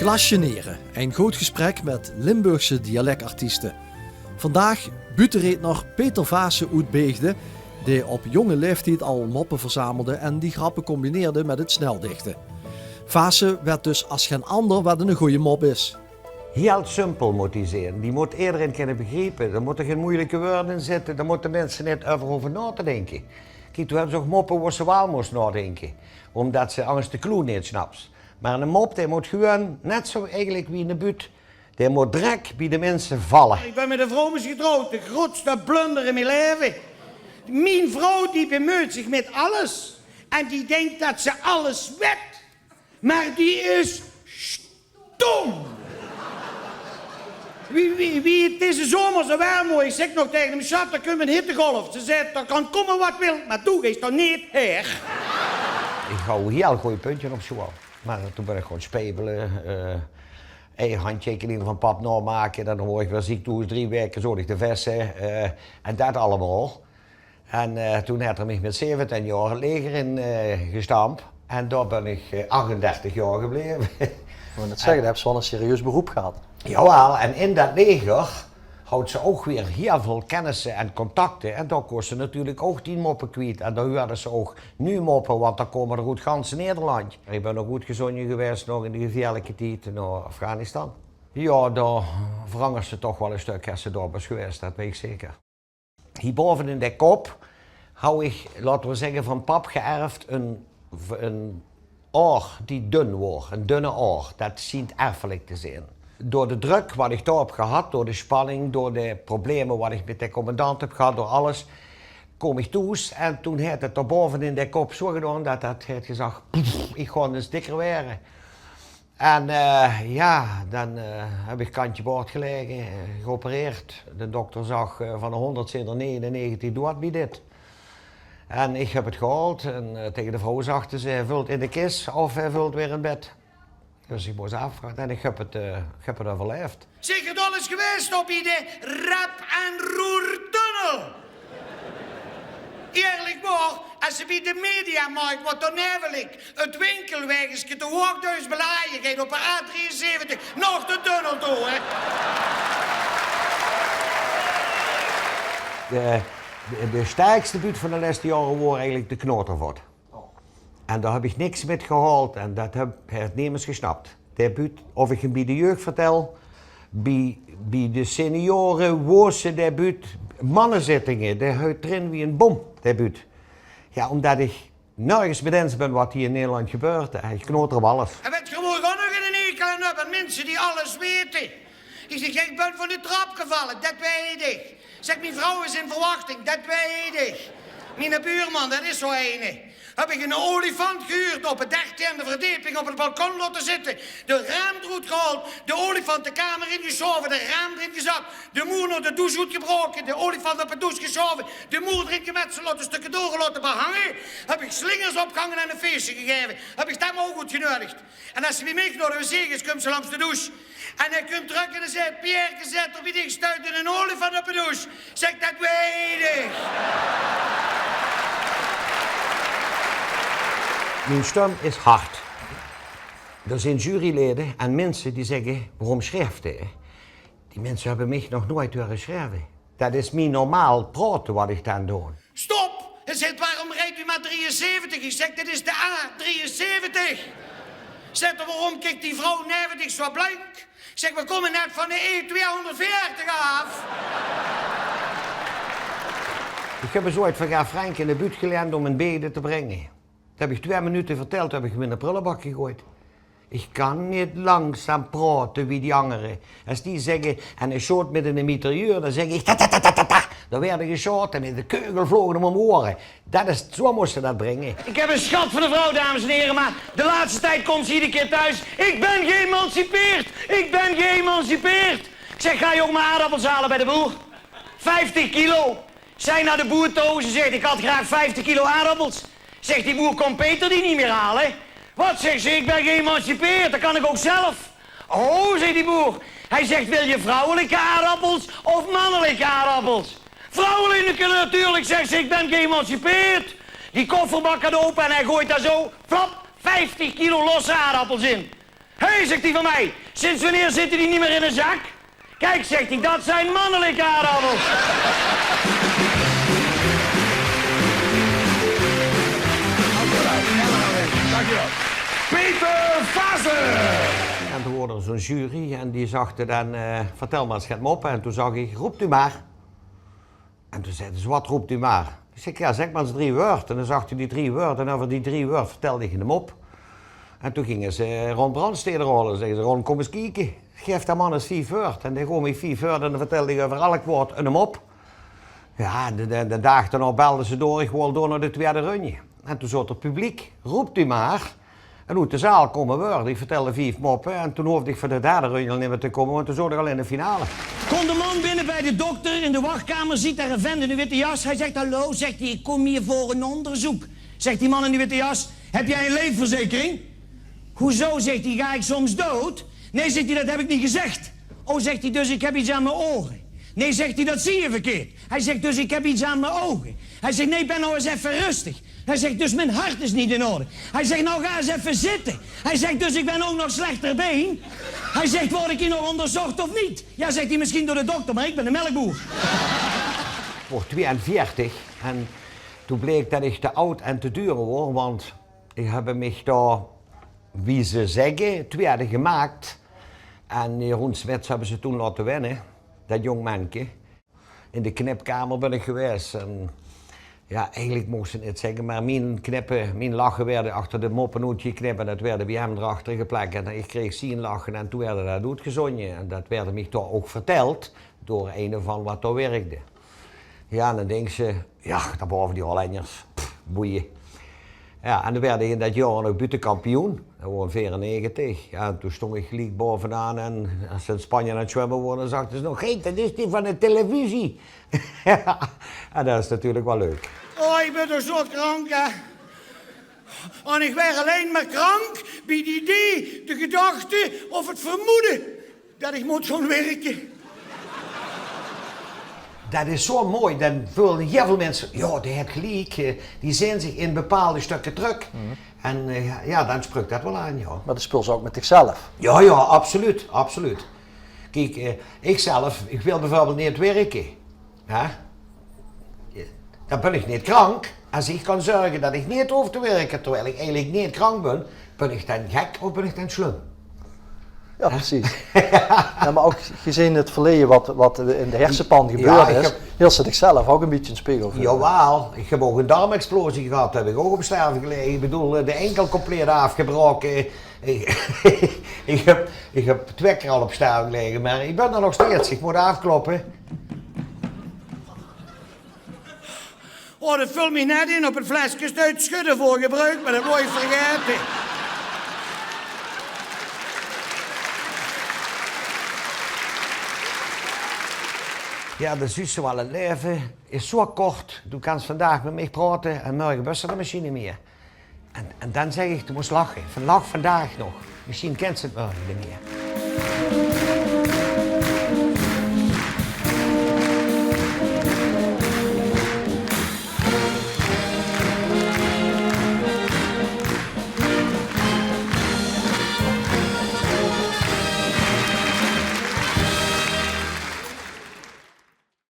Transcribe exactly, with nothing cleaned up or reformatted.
Plasjenere, ein good gesprek mit Limburgse dialekartieste. Vandaag buuttereedner Peter Vaassen oet Beegde, dae op jónge laeftied al moppe verzamelde en die grappe combineerde mit 't sneldichte. Vaassen wet dus as gen ander wat 'ne gooje mop is. Hiel simpel mót die zeen. Die mót ederein kinne begriepe. Dao mótte gen meujelike wäörd in zitte. Dao mótte minse neet euver hove nao te dinke. Kiek, doe höbs ouch moppe wo se waal mós naodinke, ómdat se angers de clou neet snaps. Mer 'ne mop, dae mót gewoon net zo eigelik wie 'ne buut. Dae mót drek bie de minse valle. Ich bön mit ein vrouw getrouwd, de groetste blunder in mien laeve. Mien vrouw die bemeut zich mit alles en die dink det ze alles wet. Mer die is stom. Wie, wie, wie 't deze zomer zo werm woor, ich zèk nog taenge häöm: "Sjat, dao kump ein hittegolf." Ze zaet: "Dao kan kómme wat wilt, mer doe geis dao neet haer." Ich haw hiel gooj puntje op sjoeal. Mer toen bön ich gaon speubele, eh, ei handjekening van pap naomake. Dan woor ich weer ziek thoes, drie waeke zoot ich de vesse, eh, en det allemaol. En, eh, toen haet 'r mich mit zeventien jaor 't leger in, eh, gestamp. En dao bön ich, eh, achtendertig jaor gebleve. Ich wou net zègke, dao höbs se waal ein serieus beroep gehad. Jawaal, en in det leger houws se ouch weer hiel väöl kennisse en contacte. En dao kós se natuurlik ouch die moppe kwiet. En dao huuerdes se ouch nuuj moppe, want dao kómme d'r oet gans Nederland. Ich bön ouch oetgezónje gewaes nog in de gevieërlike tied nao Afghanistan. Jao, dao verangers se toch waal ein stök es se dao bös gewaes, det weit ich zeker. Hie bove in de kop haw ich, laote v'r zègke, van pap geërfd ein, ein aor die dun woor, ein dunne aor. Det sjient erfelik te zeen. Door de drök wat ich dao höb gehad, door de spanning, door de probleme wat ich mit de commandant höb gehad, door alles, koom ich thoes en toen haet 't dao bove in de kop zo gedaon det 't haet gezag: "Pff, ich gaon ins dikker waere." En, eh, jao, dan, eh, höb ich kantje boord gelaege, eh, geopereerd. De dokter zag, eh, van de hóngerd zeen d'r negenennegentig doead bie dit. En ich höb 't gehaold. En, eh, taenge de vrouw zag ze: "Hae vult in de kis of hae vult weer in bed." Dus ich mós aafwachte en ich höb 't, eh, ich höb 't euverlaefd. Zeker alles gewaes op bie de Rep en Roer tunnel. Eerlik waor, es se bie de Mediamarkt, wat dao neve lik, 't winkelwaegeske te hoogduits belaje geit op de A drieënzeventig, nog de tunnel door, hè. De, de, de sterkste buut van de lèste jaore woor eigelik de Knotervot. En dao höb ich niks mit gehaold en det höb, haet nemes gesnap. Dae buut, of ich 'm bie de jeug vertèl, bie, bie de seniore woos se dae buut, mannezittinge, dae huit d'rin wie ein bom, dae buut. Jao, ómdet ich nörges mit ins bön wat hie in Nederland gebeurt, hè. Ich knoter op alles. En wèt geer woa ich ouch nog eine ekel aan höb? Aan minse die alles weite. Ich zèk: "Ich bön van de trap gevalle," det weit ich. Zèk: "Mien vrouw is in verwachting," det weit ich. Miene buurman, det is zo eine. Höb ich eine olifant gehuurd, op de dertiende verdeping op 't balkon laote zitte, de raam d'roet gehaold, de olifant de kamer ingesjaove, de raam d'rin gezat, de moer nao de douche oetgebroke, de olifant op de douche gesjaove, de moer d'rin gemetseld, laote stökke door, laote behange. Höb ich slingers opgehange en ein feesje gegaeve. Höb ich det mer ouch oetgeneudig. En es ze bie mich nao de wc is, kump ze langs de douche. En hae kump trök en hae zaet: "Pierke," zaet 'r, "bie dich steit eine olifant op de douche." Zèk: "Det weit ich." Mien stum is hard. D'r zeen jurylede en minse die zègke: "Waorom sjrief hae?" Die minse höbbe mich nog noeit hure sjrieve. Det is mien normaal praote wat ich dan doon. "Stop!" Hae zaet: "Waorom riejt u mer drieënzeventig?" Ich zèk: "Det is de A drieënzeventig." Zaet 'r: "Waorom kiek die vrouw neve dich zo blank?" Ich zèk: "V'r kómme net van de E tweehonderdveertig aaf." Ich höb ins oeit van Ger Frenken ein buut geleend óm in Beegde te bringe. Det höb ich twieë minute vertèld, höb ich 'm in de prullenbak gegoejd. Ich kan neet langzaam praote wie die angere. Es die zègke: "En hae sjoot mit eine mitrailleur," dan zèk ich: "Ta, ta, ta, ta, ta, ta." Dao woort gesjaote en de keugel vloge 'm óm de oere. Det is, zo mós se det bringe. Ik heb een schat van een vrouw, dames en heren, maar de laatste tijd komt ze iedere keer thuis: "Ik ben geëmancipeerd, ik ben geëmancipeerd." Ik zeg: "Ga je ook maar aardappels halen bij de boer? Vijftig kilo." Zij naar de boer toe, ze zegt: "Ik had graag vijftig kilo aardappels." Zegt die boer: "Kon Peter die niet meer halen?" "Wat?" zegt ze. "Ik ben geëmancipeerd, dat kan ik ook zelf." "Oh," zegt die boer, hij zegt: "Wil je vrouwelijke aardappels of mannelijke aardappels?" "Vrouwelijke natuurlijk," zegt ze, "ik ben geëmancipeerd." Die kofferbak gaat open en hij gooit daar zo, flap, vijftig kilo losse aardappels in. Hé, zegt ie van mej, sinds wanneer zitte die niet meer in een zak? Kijk, zegt ie, dat zijn mannelijke aardappels. Peter Fase! En toen woor d'r zo'n jury en die zagte dan, eh, vertel maar ens get moppe. En toen zag ich, roept u maar. En toen zeide ze, wat roept u maar? Ich zeg, ja, zeg maar ens drie wörd. En dan zagte die drie wörd en euver die drie wörd vertelde ich 'ne mop. En toen ginge ze Ron Brandstede raole. Zegge ze, Ron, kom ens kieke. Gaef dae man ens vief wörd. En dae goog mich vief wörd en dan vertelde ich euver elk woord 'ne mop. Ja, de, de, de daag daonao belde ze door, ich wool door nao de twiede runje. En toen zoot d'r publiek, roept u maar. En oet de zaal kome wörd. Ich vertelde vief moppe en toen hoofde ich veur de derde runje al neet mee te komme, want toen zoot ich al in de finale. Komt de man binnen bij de dokter in de wachtkamer, ziet daar een vent in een witte jas. Hij zegt: hallo, zegt hij, ik kom hier voor een onderzoek. Zegt die man in die witte jas: heb jij een leefverzekering? Hoezo, zegt hij, ga ik soms dood? Nee, zegt hij, dat heb ik niet gezegd. Oh, zegt hij, dus ik heb iets aan mijn ogen. Nee, zegt hij, dat zie je verkeerd. Hij zegt: dus ik heb iets aan mijn ogen. Hij zegt: nee, ben nou eens even rustig. Hij zegt: dus mijn hart is niet in orde. Hij zegt: nou, ga eens even zitten. Hij zegt: dus ik ben ook nog slechter been. Hij zegt: word ik hier nog onderzocht of niet? Ja, zegt hij, misschien door de dokter, maar ik ben de melkboer. Ich woor tweeënveertig en toen bleek det ich te aud en te duur woor, want ich höb mich dao, wie ze zègke, twiede gemaak. En Jeroen Smits höbbe ze toen laote winne, det jóng menke. In de knipkamer bön ich gewaes. En ja, eigelik moch ze 't neet zègke, mer mien knippe, mien lache waerde achter de moppe oetgeknip en det waerde bie häöm d'rachter geplek. En ich kreeg zien lache en toen waerde det oetgezónje. En det waerde mich toch ouch vertèld door eine van wat dao wirkde. Ja, en dan dinks se, ja, det baove die Hollenjers, pff, boeie. Ja, en dan waerde ich in det jaor nog buuttekampioen. Det woor in veerennegentig. Ja, en toen stóng ich geliek baovenaan en es ze in Spanje aan 't zwumme wore, dan zagte ze nog: hey, det is die van de televisie. Ja, en det is natuurlik waal leuk. Oh, ich bön toch zo krank, hè. En ich waer allein mer krank bie 't idee, de gedachte of 't vermoede det ich mót gaon wirke. Det is zo mooi, dan veule hiel väöl minse, ja, dae haet geliek, eh, die zeen zich in bepaalde stökke trök. En, eh, ja, dan sprök det waal aan, ja. Mer det speuls se ouch mit dichzelf. Ja, ja, absoluut, absoluut. Kiek, eh, ichzelf, ich wil bieveurbeeld neet wirke. Hè? Dan bön ich neet krank. Es ich kan zörge det ich neet hoof te wirke, terwiel ich eigelik neet krank bön, bön ich dan gek of bön ich dan slum? Ja, precies. Ja, mer ouch gezeen 't verleje wat, wat in de hersepan gebeurd is, hils se dichzelf ouch e bietje in de spegel veur. Jawaal, ich höb ouch ein darmexplosie gehad, höb ich ouch op sterve gelaege. Ich bedoel, eh, de inkel compleet aafgebraoke. Ich, ich höb, ich höb twieë kier al op sterve gelaege, mer ich bön d'r nog steeds. Ich mót aafkloppe. Oh, det völ mich net in of 't fleske is oet sjudde veur gebroek, mer det wol ich vergaete. Ja, det zuus se waal, 't laeve is zo kort. Doe kans vandaag mit mich praote en mörge bös se d'r mesjien neet mieë. En, en dan zèk ich, doe mós lache. Van lach vandaag nog. Mesjien kins se 't mörge neet mieë.